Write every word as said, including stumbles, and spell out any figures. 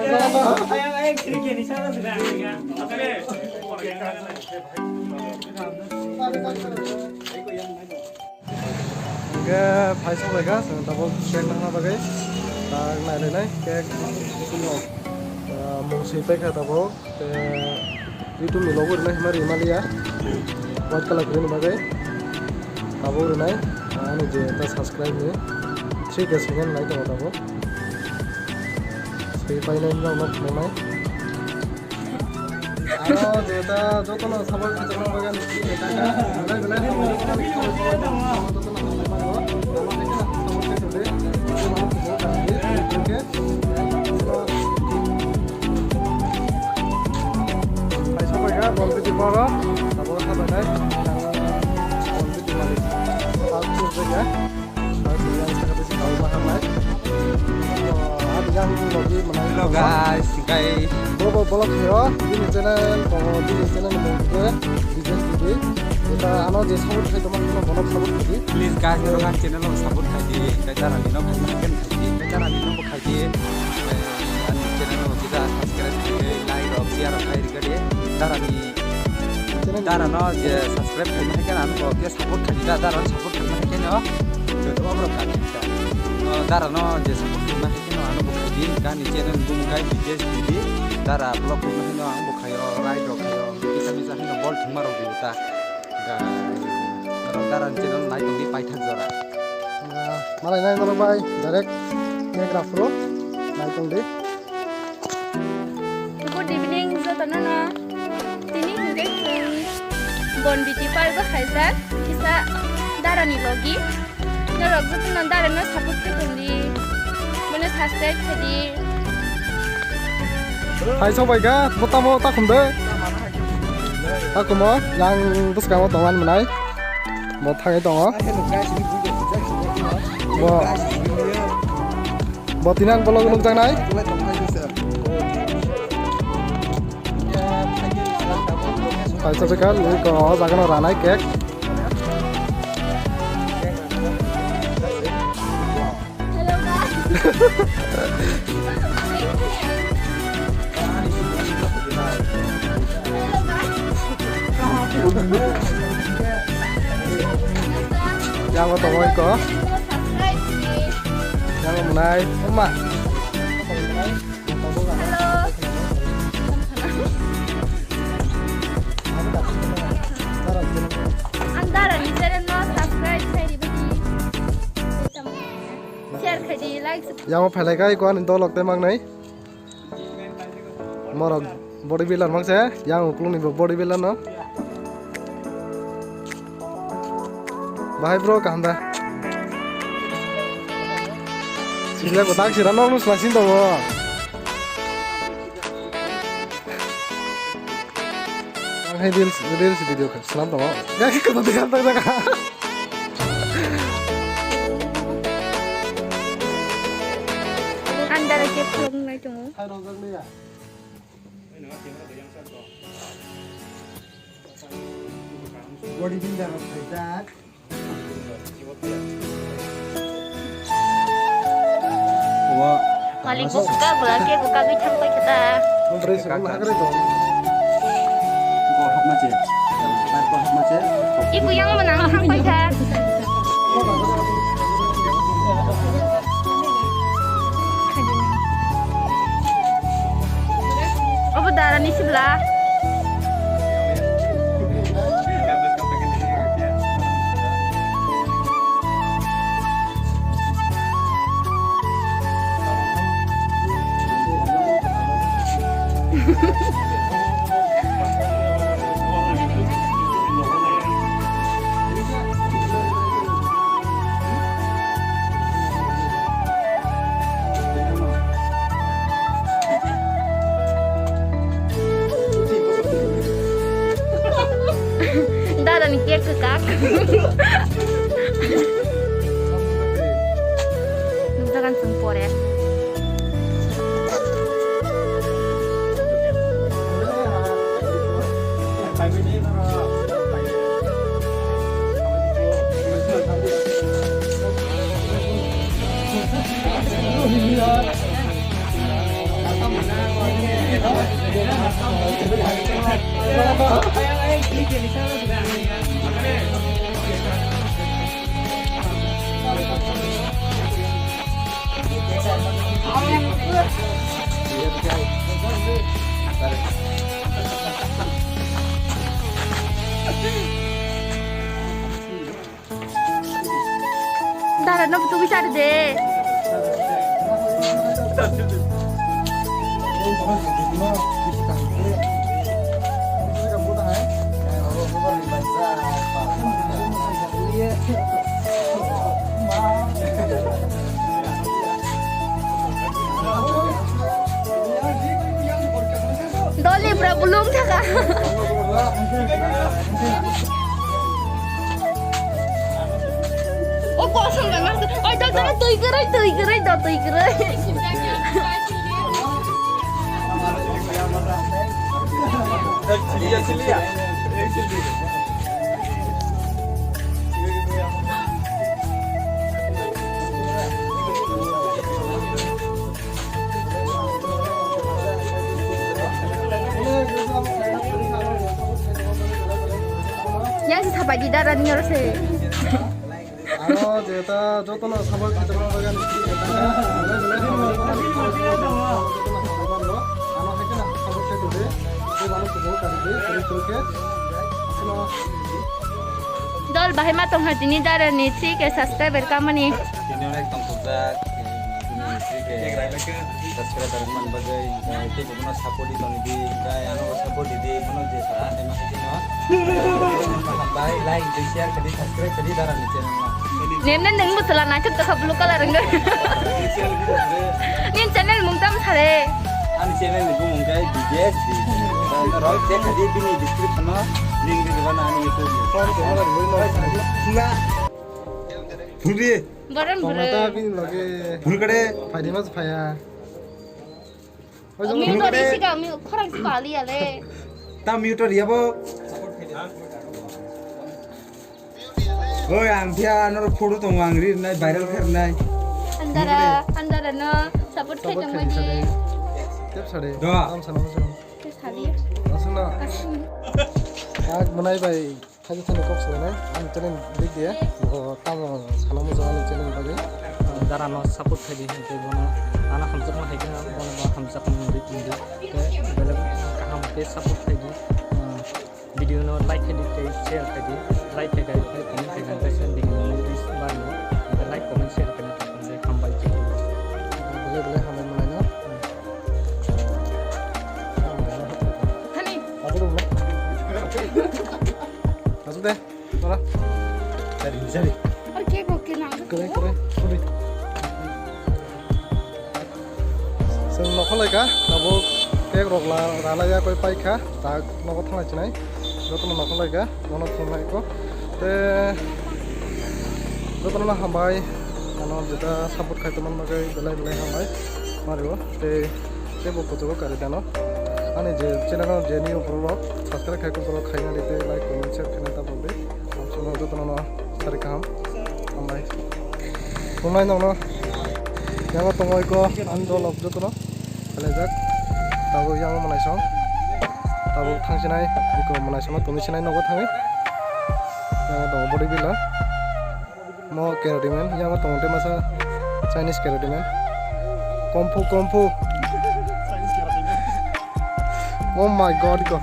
Hingke phai sok laika, chwng tabuk cake nangna bagwi tak nailainai. Cake chwng, ah, mung swi paikha tabuk. Te YouTube ni logo rwna hima rwmaliya. White colour kwrwini bagwi tabuk rwnai. Ani je ta subscribe ni three K second nai tongo tabuk. Swi painai nokno phunuknai. Ano je ta jotono sabak khachakna bagwi belai belai hambai jotono hambai mano. Ano je ta sabak khachakna bagwi belai belai hambai jotono. Kaisa bai ga, bol biti boro, abo kha bai nai, bol biti malik, bal tur bai ga, bal tur yang sakha bisi kau ma hamnai. To, adi yang logi manai. Hello guys, guys. Bo bo vlog yo, bini channel, bo bini channel ni mung khe Bijesh T V. Eta ano je support khai tongma, bono support khai di. Please guys, norok ang channel o support khai di, kai dara ni no khai ma khai di, kai dara ni no khai di. Ani channel o kisa subscribe khai di, like rok, share rok khai di, kai di. Dara ni Dara no je subscribe khaima hai kheno ano bo khe support khaidi da, dara no support khaima hai kheno joto borok kha khe da. O dara no je support khaima hai kheno ano bo khaidi, ani channel bumung khai Bijesh T V, dara vlog khaima hai no ang bo khayo, ride rok khayo, kisa misa hai no bol thwngma rok di ta. Da, dara ni channel nai tongdi paithak jora. Malai nai norok bai direct mek rap pro nai tongdi. Good evening, jotono no. Tini hingke chwng Bonbiti park o khaijak, kisa dara ni logi. Norok jotono dara no support khe tongdi. Bono subscribe khe di. Hai sok bai ga, bo tamo ta khum de. Ta khum o, yang bwskango tong ani mwnai. Bo thangwi tongo. Bo. Bo tini ang vlog nukjaknai. Kaisa bwkha ni ko o jaga no ranai cake. Yang o tongo iko. Yang o mwnai. Oma. Hello. Ang dara ni channel no subscribe khai di bagi. Share khai di, like. Yang o phailai kai ko ani dolok te mangnai. Morok body builder mangse, yang ukulukni bo body builder no. Bahai bro, kaham da? Sila ko tak sira nong nus masin to bo. Ang hai reels, reels video khe swnam tongo. Ya khe kono de kan tak jaga. Andar ke vlog nai tongo. Hai rojak le ya. Body builder rok khaijak. Malik bo buka bwla ke buka gwi thang pai khe ta. Bwrwi se hagre to. Bo hapma che. Bo hapma che. Ibu yang mana thang pai kha. Obo dara ni sibla. Dada ni cake kwkak. Nukjagan chwng pore. Dara no tu bichar de. Doli pura bulung thaka. O kosong bai mas. Oi, dol, dol, twi kwrwi, twi kwrwi, dol, twi kwrwi. Yang si sapai di dara ni oro se. Ano jeta jotono sabai kita orang bagan. Ano hai kana sabai kita deh. Itu baru tuh kali deh. Terus terus ya. Dol bahai ma tong ha tini dara ni three K subscriber kamani. Tini onek tong tujak. Tini three K subscriber man bagwi. Tei bukuno support di tong di. Tei ano support di di. Bukuno je sa tei ma hai no. Bai like di share kadi subscribe kadi dara ni channel no. Nemne neng butula na chuk to blue color nge. Nin channel mung tam sare. Ani channel ni bumung khe D J S D. Rok check kadi bini description no link di bana ani YouTube. Phone ko mala ni no. Na. Phuri. Boron bore. Phuri kade. Phai di mas phaya. Mute ri siga, mute khorang si pali ale. Ta mute ri abo. Oi, ang thia anor photo tong ang ri nai viral kher nai. Andara, andara no support khai tong di. Tep sade. Do. Tam sana sana. Ke sadi. Asuna. Asuna. Ak manai bai. Haji thani kok sanai, ang channel dik dia, bo tamo sana mo jani channel bagi. Dara no support khai di, hingke bono, ano hamjakma hai khe, bono bo hamjakma dik dik, ke belai kaham ke support khai di. Video no like khai di, tei share khai di, like khai di, tei comment khai di, tei share di, like, comment, share khai di, hambai. Belai belai hambai manai no. Hani. Asuk de, ora. Sari, sari. Ar cake okay na? Kore, kore, kore. Chwng nokhorlaikha, tabuk cake rok la, ralaiya koi paikha, tak nogo thanglai chinai. Jotono nokhorlaikha, bono thumlaiko. Te jotono hambai, ano jeta support khai tongmani bagwi belai belai hambai. Mario, te Tei bo kuchugo kari dano. Ani je channel o je new borok rok subscribe khai borok khai nang di tei like comment share khai nang ta borok di. Ang jotono no sari kaham. Hambai. Khumnai nong no. Yang tongo iko ang dol ok jotono. Khalajak. Tabo yang manai song. Tabo thang sinai iko manai song tumi sinai nogo thangwi. Yang tongo body bila. Mo karate man, yang tongo tei masa Chinese karate man. Kung fu, kung fu. Oh my God, ko.